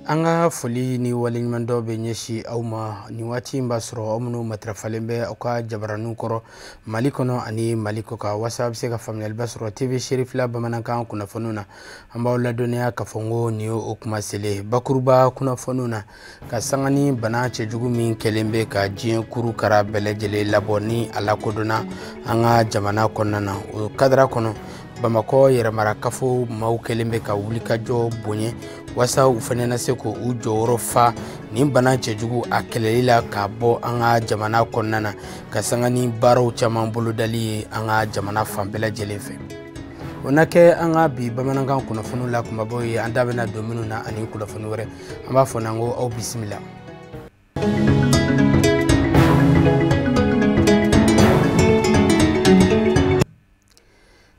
An ka foli ni waleɲumandɔn bɛ ɲɛsin aw ma nin waati in b'a sɔrɔ aw minnu matarafalen bɛ aw ka jabaraninw kɔrɔ Mali kɔnɔ ani Mali kɔkan walasa a bɛ se ka faamuyaliba sɔrɔ TV Serifila bamanankan kunnafoniw na. An b'aw ladɔnniya k'a fɔ n ko nin ye o kuma selen bakuruba kunnafoniw na ka sanga ni bana cɛjugu min kɛlen bɛ ka diɲɛ kuru kara bɛɛ lajɛlen labɔ ni a lakodɔnna an ka jamana kɔnɔna na. O kadara kɔnɔ Bamakɔ yɛrɛmarakafo maaw kɛlen bɛ ka wulikajɔ bonya walasa u fana na se k'u jɔyɔrɔ fa nin bana cɛjugu a kɛlɛli la ka bɔ an ka jamana kɔnɔna na ka sanga ni baaraw caman bolodali ye an ka jamana fan bɛɛ lajɛlen fɛ. O na kɛ an ka bi bamanankan kunnafoniw la kunbabaw ye an da bɛna don minnu na ani kunnafoni wɛrɛ. An b'a fɔ n'an ko aw bisimila.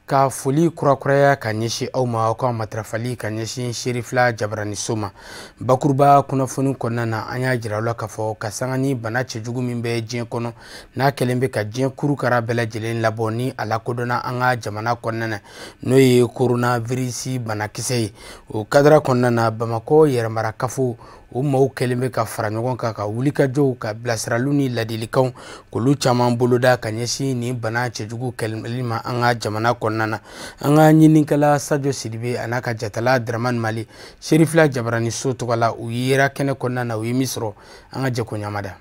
Ka foli kurakuraya ka ɲɛsin aw ma aw ka matarafali ka ɲɛsin Serifila jabaraniso ma. Bakuruba kunnafoni kɔnɔna na an y'a jira aw la k'a fɔ ka sanga ni bana cɛjugu min bɛ diɲɛ kɔnɔ n'a kɛlen bɛ ka diɲɛ kurukara bɛɛ lajɛlen labɔ ni a lakodɔnna an ka jamana kɔnɔna na n'o ye coronavirus banakisɛ ye. O kadara kɔnɔna na Bamakɔ yɛrɛmarakafo o maaw kɛlen bɛ ka fara ɲɔgɔn kan ka wulikajɔw ka bilasiraliw ni ladilikanw k'olu caman boloda ka ɲɛsin nin bana cɛjugu kɛlɛli ma an ka jamana kɔnɔna na. An ka ɲininikɛla Sadio Sidibe a n'a ka jatala Dramane Mali Serifila jabaraniso tɔgɔ la u yera kɛnɛ kɔnɔna na u ye min sɔrɔ an ka jɛ k'o ɲamada.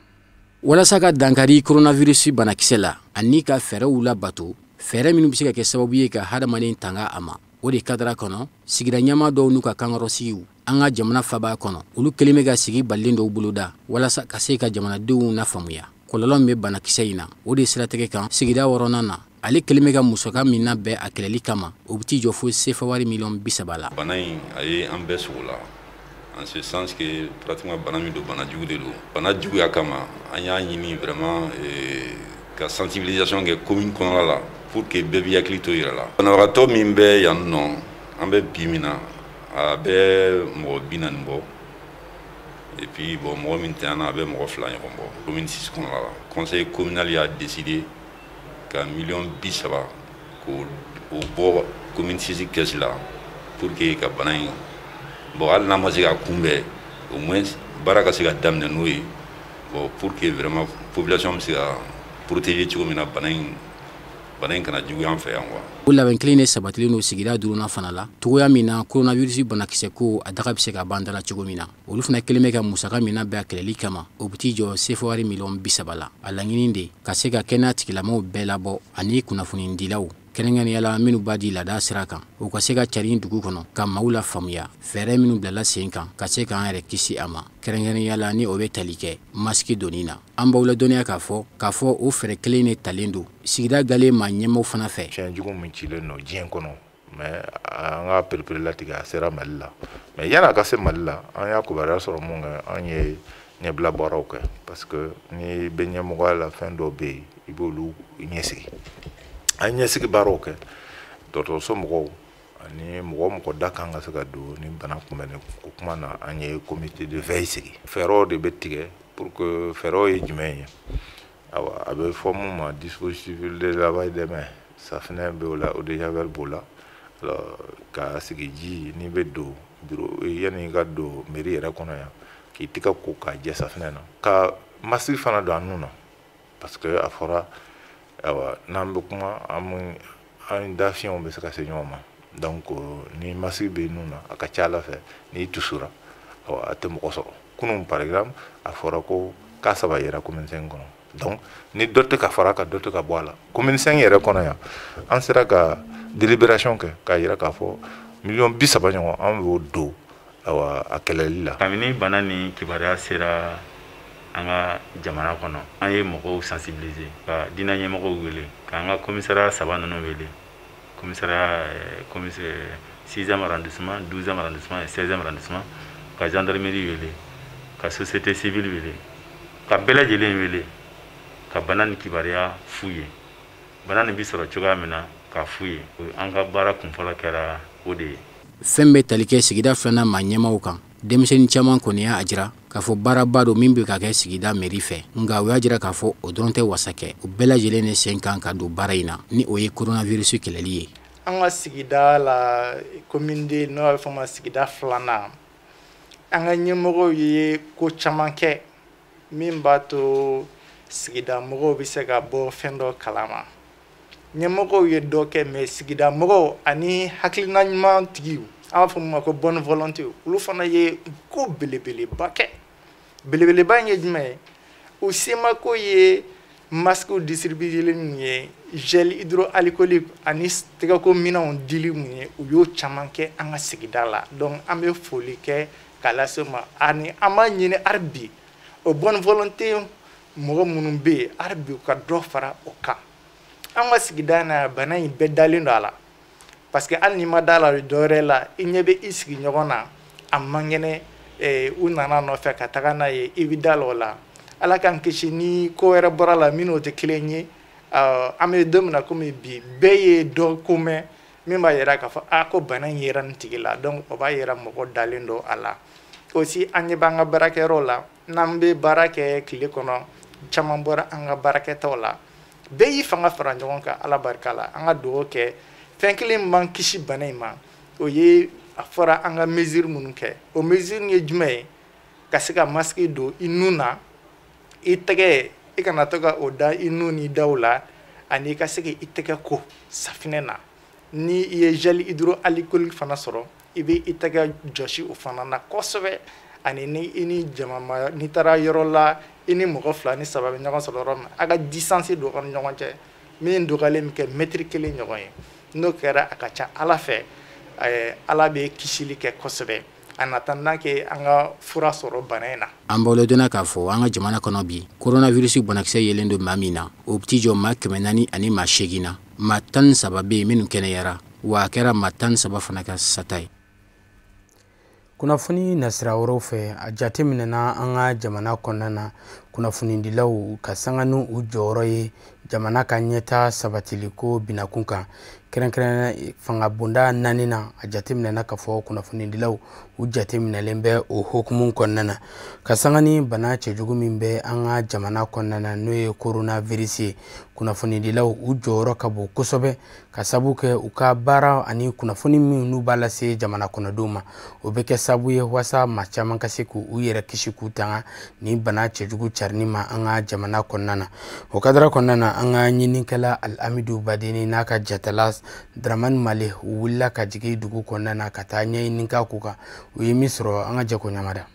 Walasa ka dankari coronavirus banakisɛ la ani ka fɛɛrɛw labato fɛɛrɛ minnu bɛ se ka kɛ sababu ye ka hadamaden tanga a ma, o de kadara kɔnɔ sigida ɲɛmaa dɔw n'u ka kankɔrɔsigiw an ka jamana faba kɔnɔ olu kɛlen bɛ ka sigi balilen dɔw boloda walasa ka se ka jamanadenw lafaamuya kɔlɔlɔ min bɛ banakisɛ in na. O de siratigɛ kan sigida wɔɔrɔnan na ale kɛlen bɛ ka musaka min labɛn a kɛlɛli kama o bɛ t'i jɔ fo sefa wari miliyɔn 30 la. Bana in a ye an bɛɛ sogo la en ce sens que pratiquement bana min don bana jugu de don. Bana juguya kama an y'a ɲini vraiment ka sensibilisation kɛ commune kɔnɔna la pour que bɛɛ b'i hakili to i yɛrɛ la. Banabagatɔ min bɛ yan nɔ an bɛ bi min na a bɛ mɔgɔ 40 bɔ et puis bon mɔgɔ min tɛ an na a bɛ mɔgɔ 2 ɲɔgɔn bɔ commune 6 kɔnɔna la. Conseil communal y'a décidé ka miliyɔn 30 k'o bɔ commune 6 caisse la pour que ka bana in bon hali n'a ma se ka kunbɛn au moins baara ka se ka daminɛ n'o ye bon pour que vraiment population bɛ se ka protéger cogo min na bana in kana juguya an fɛ yan quoi. O labɛn kelen de sabatilen don sigida duurunan fana la togoya min na coronavirus banakisɛ ko a daga bɛ se ka ban da la cogo min na. Olu fana kɛlen bɛ ka musaka min labɛn a kɛlɛli kama o bɛ t'i jɔ sefa wari miliyɔn 30 la. A laɲini de ka se ka kɛnɛya tigilamɔgɔw bɛɛ labɔ ani kunnafonidilaw kɛrɛnkɛrɛnnenya la minnu b'a di laada sira kan u ka se ka carin dugu kɔnɔ ka maaw lafaamuya fɛɛrɛ minnu bilala sen kan ka se k'an yɛrɛ kisi a ma kɛrɛnkɛrɛnnenya la ni o bɛ tali kɛ masiki donni na. An b'aw ladɔnniya k'a fɔ o fɛɛrɛ kelen de talen don sigida gale maa ɲɛmaaw fana fɛ. Tiɲɛ jugu min cilen don diɲɛ kɔnɔ mais an ka pereperelatigɛ a sera Mali la mais yanni a ka se Mali la an y'a kibaruya sɔrɔ mun kɛ an ye ɲɛbila baaraw kɛ parce que n'i bɛ ɲɛmɔgɔya la fɛn dɔw bɛ yen i b'olu ɲɛsigi. An ɲɛsigi baaraw kɛ dɔgɔtɔrɔso mɔgɔw ani mɔgɔ da kan ka se ka don ni bana kunbɛnni ko kuma na an ye comité de veille sigi. Fɛɛrɛw de bɛ tigɛ pour que fɛɛrɛw ye jumɛn ye awa a bɛ fɔ mun ma dispositif de lavage des mains safinɛ b'o la eau de javel b'o la alors ka sigi ji n'i bɛ don bureau yanni i ka don mairie yɛrɛ kɔnɔ yan k'i tɛgɛ ko k'a jɛ safinɛ na ka masque fana don an nun na parce que a fɔra awa n'an bɛ kuma an da fiɲɛw bɛ se ka se ɲɔgɔn ma donc ni masque bɛ nun na a ka ca ala fɛ n'i tusura awa a tɛ mɔgɔ sɔrɔ. Kunun par exemple a fɔra ko cas 3 yera commune 5 kɔnɔ donc ni dɔ tɛ ka fara kan dɔ tɛ ka bɔ a la. Commune 5 yɛrɛ kɔnɔ yan an sera ka délibération kɛ k'a yira k'a fɔ miliyɔn 30 ɲɔgɔn an b'o don awa a kɛlɛli la. Kabini bana ni kibaruya sera an ka jamana kɔnɔ an ye mɔgɔw sensibiliser ka diinɛ ɲɛmɔgɔw wele k'an ka commissariat 3 ninnu wele commissariat commissaire 6e arrondissement 12e arrondissement et 16e arrondissement ka gendarmerie wele ka société civile wele ka bɛɛ lajɛlen wele ka bana ni kibaruya f'u ye bana nin bɛ sɔrɔ cogoya min na k'a f'u ye. An ka baara kunfɔlɔ kɛra o de ye. Fɛn bɛ tali kɛ sigida filanan maa ɲɛmaaw kan. Denmisɛnnin caman kɔni y'a jira k'a fɔ baaraba don min bɛ ka kɛ sigida mairie fɛ, nka u y'a jira k'a fɔ o dɔrɔn tɛ wasa kɛ, u bɛɛ lajɛlen de sen kan ka don baara in na ni o ye coronavirus kɛlɛli ye. An ka sigida la commune de n'o b'a fɔ ma sigida filanan, an ka ɲɛmɔgɔw ye ko caman kɛ min b'a to sigida mɔgɔw bɛ se ka bɔ fɛn dɔ kalama. Ɲɛmɔgɔw ye dɔ kɛ, mais sigida mɔgɔw ani hakilina ɲuman tigiw, an b'a fɔ min ma ko bonne volonté, olu fana ye ko belebeleba kɛ. Belebeleba in ye jumɛn ye? U semako ye masques distribuer min ye, gel hydroalcoolique ani tɛgɛko minɛnw dili mun ye, u y'o caman kɛ an ka sigida la. Donc an bɛ foli kɛ k'a lase u ma, ani an b'a ɲini hali bi o bonne volonté mɔgɔ minnu bɛ yen, hali bi u ka dɔ fara o kan. An ka sigida in na, bana in bɛɛ dalen don a la, parce que hali n'i ma da la dɔ wɛrɛ la, i ɲɛ bɛ i sigiɲɔgɔn na a man kɛnɛ, u nana nɔfɛ ka taga n'a ye, i bɛ da la o la. Ala k'an kisi ni ko wɛrɛ bɔra la min n'o tɛ kelen ye. An bɛ don min na komi bi, bɛɛ ye dɔ ko mɛn min b'a yira k'a fɔ a ko bana in yera nin tigi la, donc o b'a yira mɔgɔ dalen don a la. Aussi an ɲɛ b'an ka baarakɛyɔrɔ la, n'an bɛ baara kɛ tile kɔnɔ, caman bɔra an ka baarakɛtaw la, bɛɛ y'i fanga fara ɲɔgɔn kan. Ala barika la, an ka dugawu kɛ. Fɛn kelen min b'an kisi bana in ma, o ye a fɔra an ka mesure minnu kɛ. O mesure ye jumɛn ye? Ka se ka masque don i nun na, i tɛgɛ i kana to ka o da i nun ni daw la, ani i ka se k'i tɛgɛ ko safinɛ na. Ni i ye gel hydroalcoolique fana sɔrɔ, i bɛ i tɛgɛ jɔsi o fana na kosɛbɛ. Ani ni i ni jama, n'i taara yɔrɔ la, i ni mɔgɔ 2 ni 3 bɛ ɲɔgɔn sɔrɔ yɔrɔ min, a ka distance don aw ni ɲɔgɔn cɛ min dɔgɔyalen bɛ kɛ mɛtiri 1 ɲɔgɔn ye. N'o kɛra, a ka ca Ala fɛ, Ala bɛ kisili kɛ kosɛbɛ, en attendant que an ka fura sɔrɔ bana in na. An bɔlen donna k'a fɔ an ka jamana kɔnɔ bi, coronavirus banakisɛ yelen don maa min na, o bɛ t'i jɔ maa 408 na. Maa 13 bɛ yen minnu kɛnɛyara, wa a kɛra maa 13 fana ka sata ye. Kunnafoni nasira wɛrɛw fɛ, a jate minɛna an ka jamana kɔnɔna na, kunnafonidilaw ka sanga ni u jɔyɔrɔ ye jamana ka ɲɛta sabatiliko binakun kan, kɛrɛnkɛrɛnnenya fanga bonda 4 na, a jate minɛna k'a fɔ kunnafonidilaw u jate minɛlen bɛ o hokumu kɔnɔna na, ka sanga ni bana cɛjugu min bɛ an ka jamana kɔnɔna na, n'o ye coronavirus ye. Kunnafonidilaw u jɔyɔrɔ ka bon kosɛbɛ, ka sabu kɛ u ka baara ani kunnafoni min n'u b'a lase jamana kɔnɔdenw ma, o bɛ kɛ sababu ye walasa maa caman ka se k'u yɛrɛ kisi k'u tanga ni bana cɛjugu carinni ma an ka jamana kɔnɔna na. O kadara kɔnɔna na, an ka ɲininikɛla Alamidu Badeni n'a ka jatala Dramani Male u wulila ka jigin dugu kɔnɔna na ka taa ɲɛɲini k'a ko kan. U ye min sɔrɔ, an ka jɛ k'o ɲamada.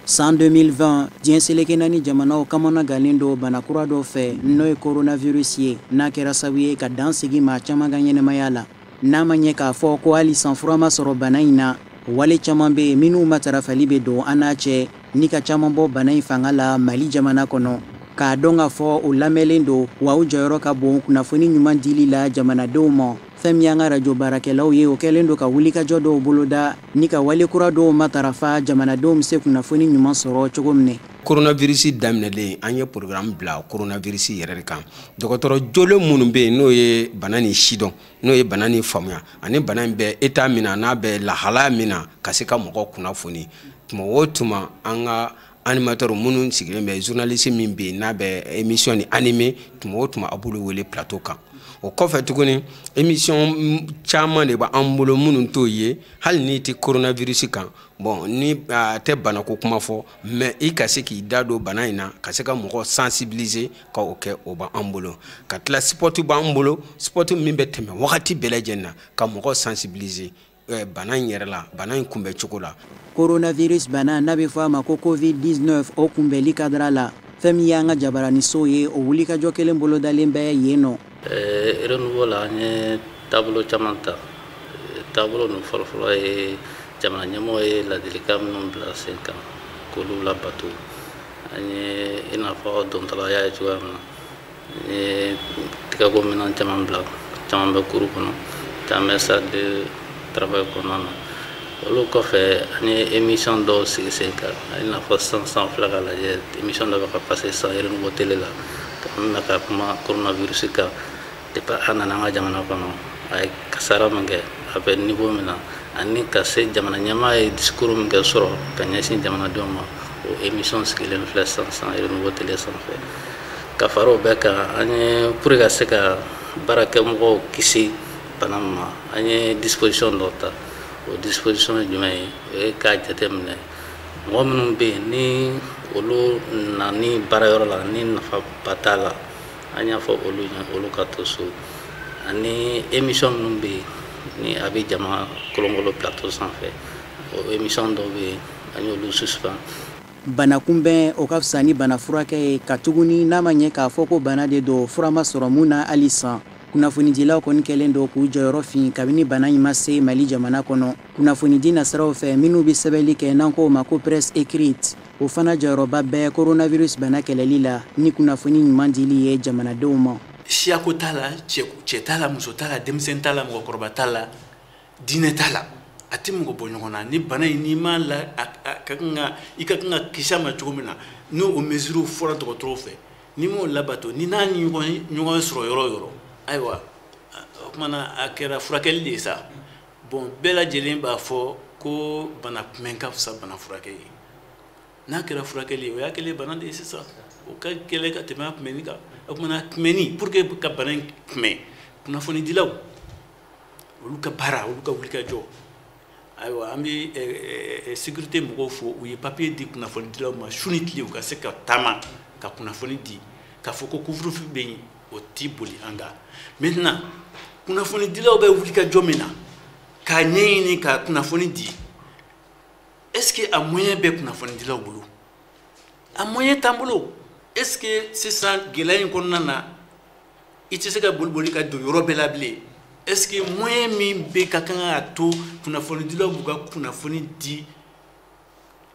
San 2020, diɲɛ seleke naani jamanaw kamanagalen don bana kura dɔ fɛ, n'o ye coronavirus ye, n'a kɛra sababu ye ka dan sigi maa caman ka ɲɛnɛmaya la. N'a ma ɲɛ k'a fɔ ko hali san fura ma sɔrɔ bana in na, wale caman bɛ yen minnu matarafali bɛ don an n'a cɛ ni ka caman bɔ bana in fanga la Mali jamana kɔnɔ. K'a dɔn k'a fɔ o lamɛnlen don, wa u jɔyɔrɔ ka bon kunnafoni ɲuman dili la jamanadenw ma. Fɛn min y'an ka rajo baarakɛlaw ye, o kɛlen don ka wulikajɔ dɔw boloda ni ka wale kura dɔw matarafa, jamanadenw bɛ se kunnafoni ɲuman sɔrɔ cogo min. Coronavirus daminɛlen, an ye programme bila coronavirus yɛrɛ de kan. Dɔgɔtɔrɔ jolen minnu bɛ yen, n'o ye bana nin sidɔn, n'o ye bana nin faamuya, ani bana in bɛ état min na, n'a bɛ lahalaya min na, ka se ka mɔgɔw kunnafoni tuma o tuma. An ka animateur minnu sigilen bɛ, journaliste min bɛ yen n'a bɛ émission ni animer, tuma o tuma a b'olu wele plateau kan. O kɔfɛ tuguni, émission caman de b'an bolo minnu t'o ye, hali n'i tɛ coronavirus kan, bon, ni a tɛ banako kuma fɔ, mais i ka se k'i da don bana in na, ka se ka mɔgɔ sensibiliser ka o kɛ, o b'an bolo. Ka tila, spot b'an bolo, spot min bɛ tɛmɛ wagati bɛɛ lajɛlen na ka mɔgɔ sensibiliser bana in yɛrɛ la, bana in kunbɛ cogo la. Coronavirus bana n'a bɛ fɔ a ma ko Covid-19, o kunbɛli kadara la, fɛn min y'an ka jabaraniso ye, o wulikajɔ kelen bolodalen bɛ yen nɔ. Renouveau la, an ye taabolo caman ta. Taabolo ninnu fɔlɔfɔlɔ ye jamana ɲɛmɔgɔ ye ladilikan minnu bila sen kan k'olu labato. An ye i n'a fɔ dɔntɔla y'a ye cogoya min na, an ye tigɛko minɛn caman bila, caman bɛ kuru kɔnɔ, caman bɛ salle de travail kɔnɔna na. Olu kɔfɛ, an ye émission dɔw sigi sen kan, i n'a fɔ sisan filɛ ka lajɛ, émission dɔ bɛ ka passer sisan Renouveau télé la, an bɛna ka kuma coronavirus kan. Depuis a nana an ka jamana kɔnɔ, a ye kasara min kɛ, a bɛ niveau min na, Ani ka se jamana ɲɛmaa ye discours min kɛ sɔrɔ ka ɲɛsin jamanadenw ma, o émission sigilen filɛ sisan sisan Renouveau Télé sanfɛ. Ka fara o bɛɛ kan, an ye pour que ka se ka baarakɛmɔgɔw kisi bana ma, an ye disposition dɔ ta. O disposition ye jumɛn ye? O ye k'a jateminɛ mɔgɔ minnu bɛ yen ni olu nani baarayɔrɔ la ni nafaba t'a la, an y'a fɔ olu ɲɛ olu ka to so. Ani émission minnu bɛ yen ni a bɛ jama kolonkolon plateau sanfɛ, o émission dɔw bɛ yen, an y'olu suspend. Bana kunbɛn, o ka fisa ni bana furakɛ ye, ka tuguni n'a ma ɲɛ k'a fɔ ko bana de don, fura ma sɔrɔ mun na hali san. Kunnafonidilaw kɔni kɛlen don k'u jɔyɔrɔ fin kabini bana in ma se Mali jamana kɔnɔ. Kunnafonidi nasiraw fɛ minnu bɛ sɛbɛnli kɛ, n'an k'o ma ko presse écrite, o fana jɔyɔrɔba bɛɛ coronavirus bana kɛlɛli la ni kunnafoni ɲuman dili ye jamanadenw ma. Siyako t'a la, cɛ t'a la, muso t'a la, denmisɛn t'a la, mɔgɔkɔrɔba t'a la, diinɛ t'a la, a tɛ mɔgɔ bɔ ɲɔgɔn na. Ni bana in, n'i m'a la, a ka kan ka i ka kan ka kisi a ma cogo min na, n'o mesures fɔra dɔgɔtɔrɔw fɛ, n'i m'o labato, ni n'a ni ɲɔgɔn sɔrɔ yɔrɔ o yɔrɔ, ayiwa, o kumana a kɛra furakɛli de ye sa. Bon, bɛɛ lajɛlen b'a fɔ ko bana kunbɛn ka fisa bana furakɛ ye. N'a kɛra furakɛli ye, o y'a kɛlen bana de ye sisan, o ka gɛlɛn ka tɛmɛ a kunbɛnni kan. O kumana kunbɛnni, pour que ka bana in kunbɛn, kunnafonidilaw olu ka baara, olu ka wulikajɔ. Ayiwa, an bɛ sécurité mɔgɔw fo, u ye papier di kunnafonidilaw ma su ni tile, u ka se ka taama ka kunnafoni di. K'a fɔ ko couvre-feu bɛ yen, o ti boli an kan. Maintenant, kunnafonidilaw bɛ wulikajɔ min na k'a ɲɛɲini ka kunnafoni di, est-ce que a moyen bɛ kunnafonidilaw bolo? A moyen t'an bolo. Est-ce que sisan gɛlɛya in kɔnɔna na, i tɛ se ka boli boli ka don yɔrɔ bɛɛ la bilen? Est-ce que moyen min bɛ ka kan k'a to kunnafonidilaw b'u ka kunnafoni di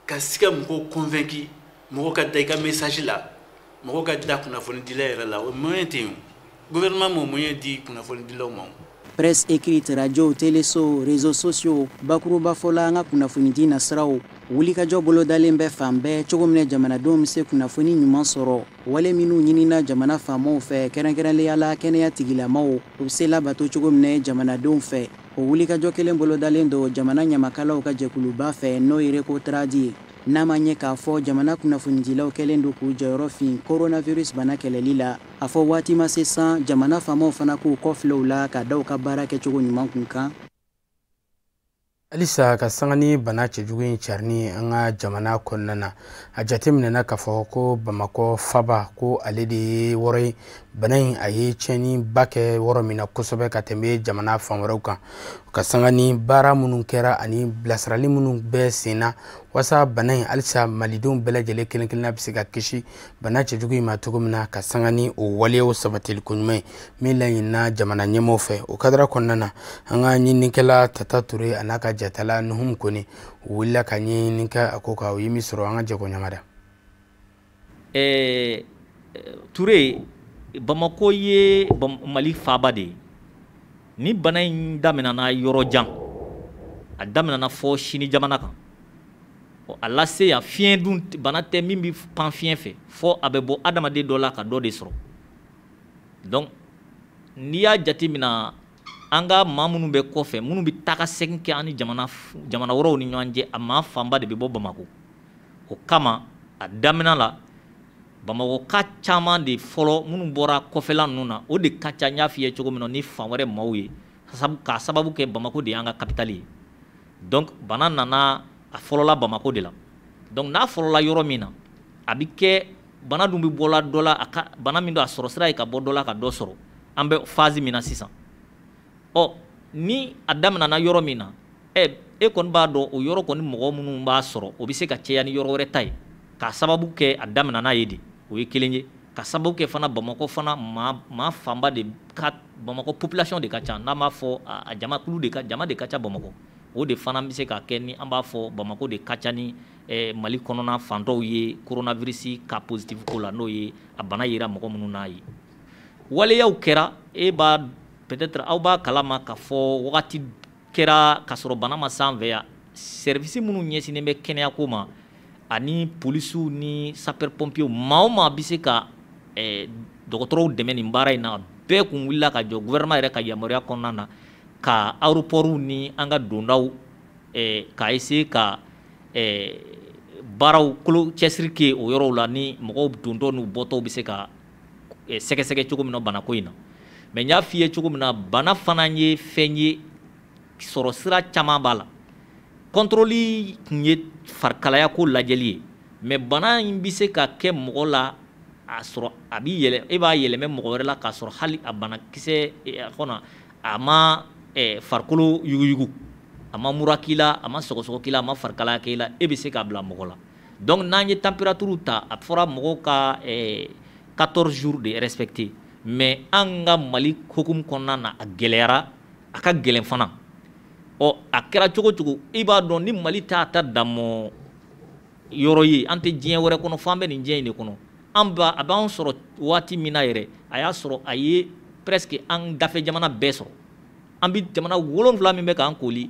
ka se ka mɔgɔw convaincre, mɔgɔw ka da i ka message la, mɔgɔw ka da kunnafonidila yɛrɛ la, o moyen tɛ yen o? Gouvernement m'o moyen di kunnafonidilaw ma o. Presse écrite, radio, téléso, réseaux sociaux, bakuruba fɔla, an ka kunnafonidi nasiraw, wulikajɔ bolodalen bɛ fan bɛɛ cogo min na jamanadenw bɛ se kunnafoni ɲuman sɔrɔ. Wale minnu ɲinina jamana faamaw fɛ, kɛrɛnkɛrɛnnenya la kɛnɛya tigilamaw, u bɛ se labato cogo min na jamanadenw fɛ. O wulikajɔ kelen bolodalen don jamana ɲamakalaw ka jɛkuluba fɛ, n'o ye RECOTRAD ye. N'a ma ɲɛ k'a fɔ jamana kunnafonidilaw kɛlen don k'u jɔyɔrɔ fin coronavirus bana kɛlɛli la, a fɔ waati ma se san jamana faamaw fana k'u kɔfilɛ u la ka da u ka baara kɛcogo ɲuman kun kan. Halisa ka sanga ni bana cɛjugu in carinni an ka jamana kɔnɔna na, a jateminɛna k'a fɔ ko Bamakɔ faba, ko ale de ye wɔrɔ ye bana in a ye tiɲɛniba kɛ wɔrɔ min na kosɛbɛ ka tɛmɛ jamana fan wɛrɛw kan, ka sanga ni baara minnu kɛra ani bilasirali minnu bɛɛ sen na walasa bana in, halisa malidenw bɛɛ lajɛlen kelen kelenna bɛ se ka kisi bana cɛjugu in ma cogo min na, ka sanga ni o waleyaw sabatili koɲuman ye min laɲinina jamana ɲɛmaaw fɛ. O kadara kɔnɔna na, an ka ɲininikɛla Tata Ture a n'a ka jatala Nuhum Kone, u wulila ka ɲɛɲini kɛ a ko kan. U ye min sɔrɔ, an ka jɛ k'o ɲamada. Ture, Bamako ye Mali faaba de ye. Ni bana in daminɛna yɔrɔ jan, a daminɛna fɔ Sini jamana kan, a lase yan. Fiɲɛ dun, bana tɛ min bɛ pan fiɲɛ fɛ, fɔ a bɛ bɔ adamaden dɔ la ka dɔ de sɔrɔ. Donc n'i y'a jateminɛ, an ka maa minnu bɛ kɔfɛ, minnu bɛ taa ka segin kɛ an ni jamana jamana wɛrɛw ni ɲɔgɔn cɛ, a maa fanba de bɛ bɔ Bamako. O kama, a daminɛ la, Bamakɔ ka caman de fɔlɔ minnu bɔra kɔfɛla ninnu na, o de ka ca, n y'a f'i ye cogo min na, ni fan wɛrɛ maaw ye, k'a sababu kɛ Bamako de y'an ka capitale ye. Donc bana nana, a fɔlɔla Bamako de la. Donc n'a fɔlɔla yɔrɔ min na, a bɛ kɛ bana dun bɛ bɔla dɔ la, a ka bana min don, a sɔrɔ sira ye ka bɔ dɔ la ka dɔ sɔrɔ. An bɛ phase min na sisan, ɔ ni a daminɛna yɔrɔ min na, ɛ e kɔni b'a dɔn, o yɔrɔ kɔni mɔgɔ minnu b'a sɔrɔ, o bɛ se ka caya ni yɔrɔ wɛrɛ ta ye, k'a sababu kɛ a daminɛna ye de. O ye kelen ye. Ka sababu kɛ fana, Bamakɔ fana maa fanba de ka, Bamakɔ population de ka ca, n'an b'a fɔ a jamakulu de ka, jama de ka ca Bamakɔ. O de fana bɛ se ka kɛ ni an b'a fɔ Bamakɔ de ka ca ni Mali kɔnɔna fan dɔw ye coronavirus cas positif ko la, n'o ye a bana yera mɔgɔ minnu n'a ye. Waleyaw kɛra, e b'a peut-être aw b'a kalama k'a fɔ wagati kɛra k'a sɔrɔ bana ma s'an fɛ yan, service minnu ɲɛsinnen bɛ kɛnɛyako ma ani polisiw ni sapeur pompier, maa o maa bɛ se ka dɔgɔtɔrɔw dɛmɛ nin baara in na, bɛɛ kun wulila ka jɔ gouvernement yɛrɛ ka yamaruya kɔnɔna na ka aéroport ni an ka dondaw K'a essayer ka baaraw kolo cɛsiri kɛ o yɔrɔw la, ni mɔgɔw dontɔ n'u bɔtɔw bɛ se ka sɛgɛsɛgɛ cogo min na banako in na. Mais n y'a f'i ye cogo min na, bana fana ye fɛn ye, sɔrɔ sira caman b'a la. Contrôle tun ye farikalaya ko lajɛli ye, mais bana in bɛ se ka kɛ mɔgɔ la a sɔrɔ a b'i yɛlɛ, e b'a yɛlɛmɛ mɔgɔ wɛrɛ la k'a sɔrɔ hali a banakisɛ kɔnɔ a ma farikolo yuguyugu, a ma mura k'i la, a ma sɔgɔsɔgɔ k'i la, a ma farikalaya k'i la, e bɛ se k'a bila mɔgɔ la. Donc n'an ye température ta, a fɔra mɔgɔw ka 14 jours de respecter, mais an ka Mali hokumu kɔnɔna na, a gɛlɛyara, a ka gɛlɛn fana. Ɔ, a kɛra cogo cogo, i b'a dɔn ni Mali t'a ta damɔ yɔrɔ ye, an tɛ diɲɛ wɛrɛ kɔnɔ, fo an bɛ nin diɲɛ in de kɔnɔ. An ba a b'an sɔrɔ waati min na yɛrɛ, a y'a sɔrɔ a ye presque an dafɛ jamana bɛɛ sɔrɔ. An bɛ jamana 7 min bɛ k'an koli,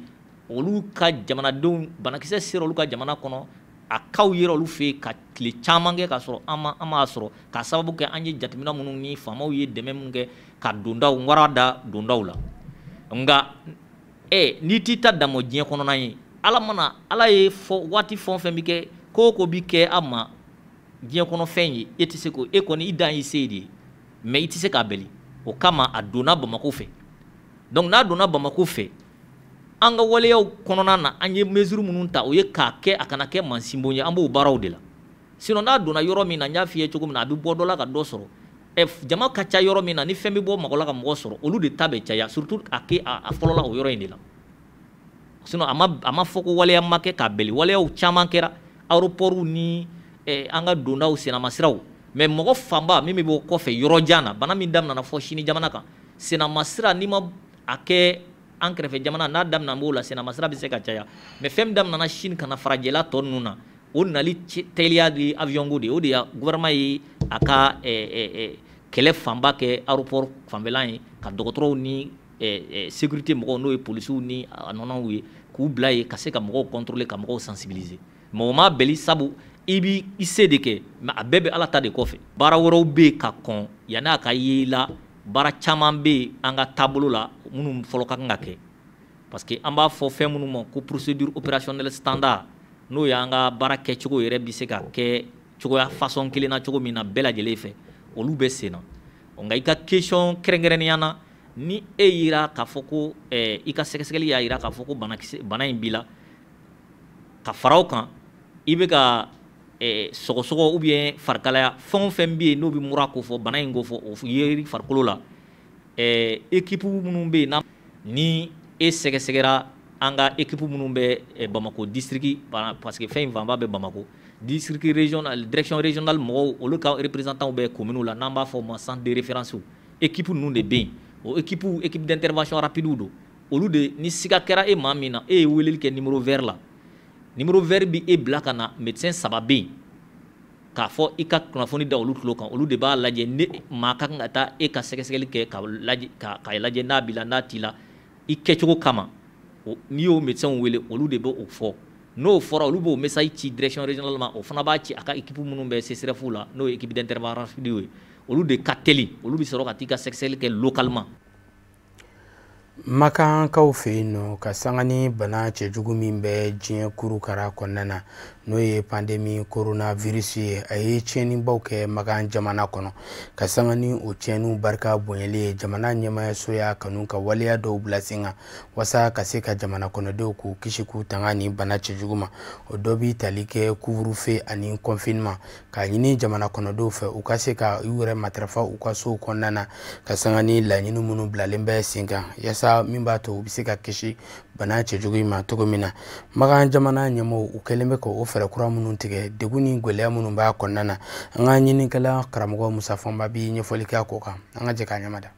olu ka jamanadenw banakisɛ sera olu ka jamana kɔnɔ, a kaw yera olu fɛ yen ka tile caman kɛ k'a sɔrɔ an m'a sɔrɔ, k'a sababu kɛ an ye jateminɛ minnu ni faamaw ye dɛmɛ minnu kɛ ka dondaw wara da dondaw la. Nka n'i t'i ta damɔ diɲɛ kɔnɔna ye, Ala mana Ala ye fɔ waati fɛn o fɛn bɛ kɛ, ko o ko bɛ kɛ a ma diɲɛ kɔnɔ fɛn ye, e tɛ se k'o, e kɔni i dan y'i se de ye, mais i tɛ se k'a bali. O kama a donna Bamakɔ fɛ. Donc n'a donna Bamakɔ fɛ, an ka waleyaw kɔnɔna na, an ye mesure minnu ta, o ye k'a kɛ a kana kɛ mansinbon ye, an b'o baaraw de la. Sinon n'a donna yɔrɔ min na, n y'a f'i ye cogo min na, a bɛ bɔ dɔ la ka dɔ sɔrɔ. Jama ka ca yɔrɔ min na, ni fɛn bɛ bɔ mɔgɔ la ka mɔgɔ sɔrɔ, olu de ta bɛ caya, surtout a kɛ a fɔlɔ la o yɔrɔ in de la. Sinon a ma fɔ ko waleya ma kɛ k'a bali, waleyaw caman kɛra, aéroport ni an ka dondaw, sennamasiraw. Mais mɔgɔ fanba min bɛ bɔ kɔfɛ yɔrɔ jan na, bana min daminɛna fɔ Sini jamana kan, sennamasira n'i ma a kɛ an kɛrɛfɛ jamana n'a daminɛ b'o la, sennamasira bɛ se ka caya. Mais fɛn min daminɛna Sini ka na farajɛla tɔ ninnu na, o nali teliya de avion ko de, o de ya gouvernement ye a ka kɛlɛ fanba kɛ aéroport fanfɛla ye, ka dɔgɔtɔrɔw ni sécurité mɔgɔw, n'o ye polisiw ni a nɔnɔw ye, k'u bila yen ka se ka mɔgɔw contrôler, ka mɔgɔw sensibiliser. Mɔgɔ m'a bali, sabu i b'i se de kɛ, mais a bɛɛ bɛ Ala ta de kɔfɛ. Baara wɛrɛw bɛ yen ka kɔn yanni a ka ye la, baara caman bɛ yen an ka taabolo la minnu fɔlɔ ka kan ka kɛ, parce que an b'a fɔ fɛn minnu ma ko procédure opérationnelle standard, n'o y'an ka baara kɛcogo yɛrɛ bɛ se ka kɛ cogoya façon kelen na cogo min na bɛɛ lajɛlen fɛ, olu bɛ sen na. Nka i ka question kɛrɛnkɛrɛnnenya na, ni e yira k'a fɔ ko i ka sɛgɛsɛgɛli y'a yira k'a fɔ ko bana in b'i la, ka fara o kan i bɛ ka sɔgɔsɔgɔ ou bien farikalaya, fɛn o fɛn bɛ yen n'o bɛ mura ko fɔ, bana in ko fɔ, o ye farikolo la, équipe minnu bɛ yen, ni e sɛgɛsɛgɛra, an ka équipe minnu bɛ Bamakɔ district, parce que fɛn in fanba bɛ Bamakɔ district régional, direction régionale mɔgɔw, olu ka représentants bɛ commune la, n'an b'a fɔ o ma centre de référence, équipe ninnu de bɛ yen. O équipe d'intervention rapide don, olu de ni siga kɛra e maa min na, e ye weleli kɛ numéro vert la, numéro vert bi e bila ka na, médecin 3 bɛ yen k'a fɔ i ka kunnafoni da olu tulo kan, olu de b'a lajɛ ni maa ka kan ka taa e ka sɛgɛsɛgɛli kɛ k'a lajɛ n'a b'i la n'a t'i la, i kɛcogo kama. N'i y'o médecin wele, olu de b'o fɔ. N'o fɔra, olu b'o message ci direction régionale ma, o fana b'a ci a ka équipe minnu bɛ CSRéf la, n'o ye équipe d'intervention rapide ye, olu de ka teli, olu bɛ sɔrɔ ka t'i ka sɛgɛsɛgɛli kɛ localement. Makankaw fɛ yen nɔ, ka sanga ni bana cɛjugu min bɛ diɲɛ kurukara kɔnɔna na, n'o ye pandémie coronavirus ye, a ye tiɲɛnibaw kɛ Makan jamana kɔnɔ. Ka sanga ni o tiɲɛniw barika bonyali ye, jamana ɲɛmaayaso y'a kanu ka waleya dɔw bila sen kan walasa ka se ka jamana kɔnɔdenw k'u kisi k'u tanga ni bana cɛjugu ma. O dɔ bi tali kɛ couvre-feu ani confinement, k'a ɲini jamana kɔnɔdenw fɛ u ka se ka u yɛrɛ matarafa u ka sow kɔnɔna na, ka sanga ni laɲini minnu bilalen bɛ sen kan, yaasa min b'a to u bɛ se ka kisi bana cɛjugu in ma cogo min na. Makan jamana ɲɛmɔgɔw, u kɛlen bɛ ka o fɛɛrɛ kura minnu tigɛ, degun ni gɛlɛya minnu b'a kɔnɔna na, an ka ɲininikɛla karamɔgɔ Musa Fɔnba bi ɲɛfɔli kɛ a ko kan, an ka jɛ k'a ɲɛmada.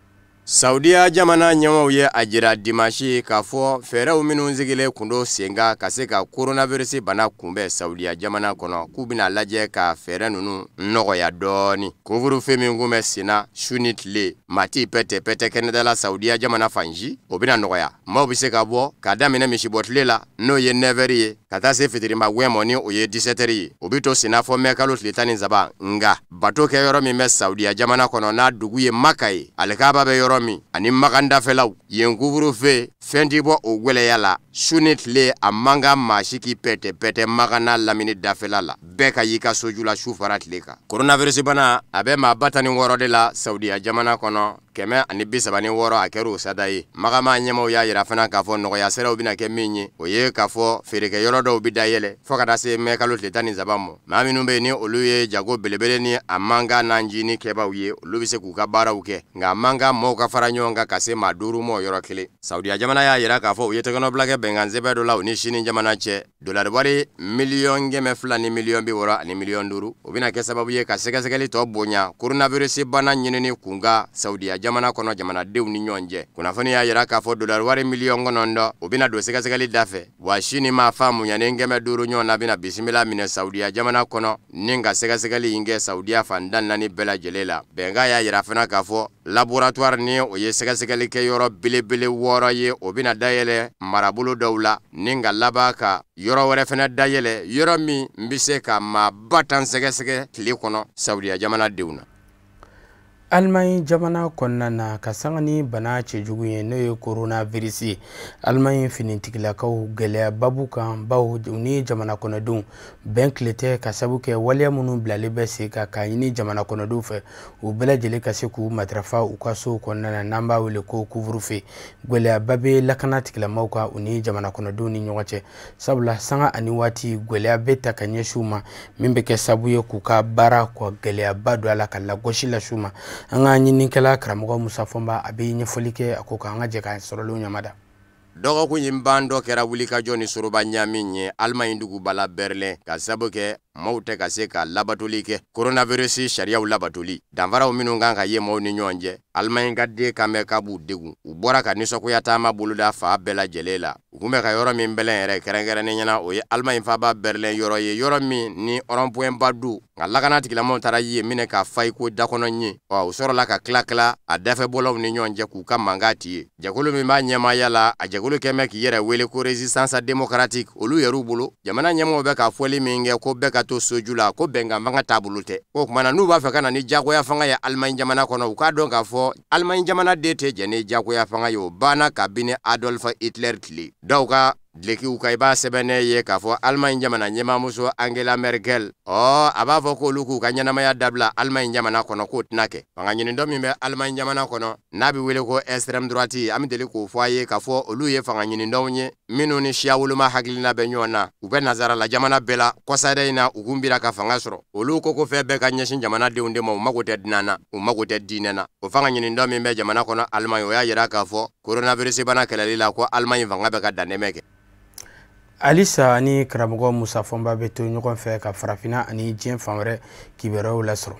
Saudiya jamana ɲɛmaaw ye a jira dimanche k'a fɔ fɛɛrɛw minnu sigilen kun don sen kan ka se ka coronavirus bana kunbɛn Saudiya jamana kɔnɔ, k'u bɛna lajɛ ka fɛɛrɛ ninnu nɔgɔya dɔɔni. Couvre-feu min kun bɛ sen na su ni tile, maa t'i pɛtɛ pɛtɛ kɛnɛda la Saudiya jamana fan si, o bɛna nɔgɔya. Maaw bɛ se ka bɔ k'a daminɛ misibɔtile la, n'o ye 9h ye, ka taa se fitirima gɛn mɔ, ni o ye 17h ye. O bɛ to sen na fɔ mɛ kalo tile 13. Nka bato kɛ yɔrɔ min bɛ Saudiya jamana kɔnɔ, n'a dugu ye Maka ye, alikaba bɛ yɔrɔ min ani Makan dafɛlaw, yen couvre-feu fɛn ti bɔ o gwɛlɛya la. Su ni tile a man kan maa si k'i pɛtɛ-pɛtɛ Makan n'a lamini dafɛla la, bɛɛ ka y'i ka soju la su fara tile kan. Coronavirus bana a bɛ maa 16 de la Saudiya jamana kɔnɔ, 136 a kɛra o sada ye. Makan maa ɲɛmaaw y'a yira fana k'a fɔ nɔgɔya siraw bɛna kɛ min ye, o ye k'a fɔ feerekɛyɔrɔ dɔw bɛ dayɛlɛ fo ka taa se mɛ kalo tile 13 ma. Maa minnu bɛ yen ni olu ye jago belebele ni a mankan n'a ncinin kɛbaaw ye, olu bɛ se k'u ka baaraw kɛ, nka a man kan maaw ka fara ɲɔgɔn kan ka se maa 5 ma yɔrɔ kelen. Saudiya jamana y'a yira k'a fɔ u ye tɛgɛnɔbila kɛ bɛnkan sɛbɛn dɔ la u ni Sini jamana cɛ, dolari wari 200 000 060 000 000. O bɛna kɛ sababu ye ka sɛgɛsɛgɛli tɔ bonya coronavirus bana ɲinini kunkan Saudiya jamana kɔnɔ jamanadenw ni ɲɔgɔn cɛ. Kunnafoni y'a yira k'a fɔ dolari wari 9 millions o bɛna don sɛgɛsɛgɛli da fɛ, wa Sini maa faamuyanen 500 ɲɔgɔn na bɛna bisimila minɛ Saudiya jamana kɔnɔ ni ka sɛgɛsɛgɛli in kɛ Saudiya fan 14 bɛɛ lajɛlen la. Bɛnkan y'a yira fana k'a fɔ laboratoire ni o ye sɛgɛsɛgɛli kɛ yɔrɔ belebele 6 ye, o bɛna dayɛlɛ marabolo dɔw la ni ka laban ka yɔrɔ wɛrɛ fana dayɛlɛ, yɔrɔ min bɛ se ka maa 10,000 sɛgɛsɛgɛ tile kɔnɔ Saudiya jamana denw na. Allemagne jamana kɔnɔna na, ka sanga ni bana cɛjugu ye n'o ye coronavirus ye, Allemagne finitigilakaw gɛlɛya babu kan, bawo u ni jamana kɔnɔdenw bɛn tile tɛ, ka sabu kɛ waleya minnu bilalen bɛ sen kan k'a ɲini jamana kɔnɔdenw fɛ u bɛɛ lajɛlen ka se k'u matarafa u ka sow kɔnɔna na, n'an b'a wele ko couvre-feu. Gɛlɛyaba bɛ lakana tigilamaaw kan u ni jamana kɔnɔdenw ni ɲɔgɔn cɛ, sabula sanga ani waati gɛlɛya bɛ ta ka ɲɛsin u ma, min bɛ kɛ sababu ye k'u ka baara ka gɛlɛyaba don a la, ka lagosi lase u ma. An ka ɲininikɛla karamɔgɔ Musa Fɔnba a bɛ ɲɛfɔli kɛ a ko kan, an ka jɛ k'a sɔrɔlenw ɲamada. Dɔgɔkun in ban dɔ kɛra wulikajɔ ni soroba ɲami ye Allemagne duguba la Berlin, ka sabu kɛ maaw tɛ ka se ka labatoli kɛ coronavirus sariyaw labatoli, danfaraw minnu kan ka ye maaw ni ɲɔgɔn cɛ. Allemagne ka den kan bɛ k'a b'u degun, u bɔra ka nisɔngoya taama boloda fa bɛɛ lajɛlen la. U kun bɛ ka yɔrɔ min bɛlɛn yɛrɛ kɛrɛnkɛrɛnnen ɲɛna, o ye Allemagne faaba Berlin yɔrɔ ye, yɔrɔ min ni rond-point ba don, nka lakana tigilamaaw taara yen minɛ k'a fa i ko dakɔnɔ ɲin. Ɔ u sɔrɔla ka tila tila a dafɛbɔlaw ni ɲɔgɔn cɛ k'u ka mankan ti ye. Jɛkulu min b'a ɲɛmaaya la, a jɛkulu kɛn bɛ k'i yɛrɛ wele ko Résistance démocratique, olu yɛr'u bolo jamana ɲɛmɔgɔw bɛ ka fɔli min kɛ ko bɛɛ ka to soju la, ko bɛnkan fanga taabolo tɛ. O tuma na n'u b'a fɛ ka na ni jagoya fanga ye Allemagne jamana kɔnɔ, u k'a dɔn k'a fɔ Allemagne jamana den tɛ jɛn ni jagoya fanga ye, o banna kabini Adolf Hitler tile. Dɔw ka dulokiw kan i b'a sɛbɛnnen ye k'a fɔ Allemagne jamana ɲɛmaamuso Angela Merkel, ɔ a b'a fɔ k'olu k'u ka ɲɛnamaya dabila Allemagne jamana kɔnɔ, k'o tɛna kɛ. Fanga ɲinidɔ min bɛ Allemagne jamana kɔnɔ n'a bɛ wele ko extrême droite, an bɛ deli k'o fɔ a ye k'a fɔ olu ye fanga ɲinidɔw ye minnu ni siya woloma hakilina bɛ ɲɔgɔn na, u bɛ nazarala jamana bɛɛ la. Kɔsada in na u kun bira ka fanga sɔrɔ, olu ko ko fɛn bɛɛ ka ɲɛsin jamanadenw de ma, u mago tɛ dunan na, u mago tɛ diinɛ na. O fanga ɲinidɔ min bɛ jamana kɔnɔ Allemagne, o y'a yira k'a fɔ coronavirus bana kɛlɛli la ko Allemagne fanga bɛ ka dantɛmɛ kɛ. Halisa ani karamɔgɔ Musa Fɔnba bɛ to ɲɔgɔn fɛ ka farafinna ani diɲɛ fan wɛrɛ kibaruyaw lasɔrɔ.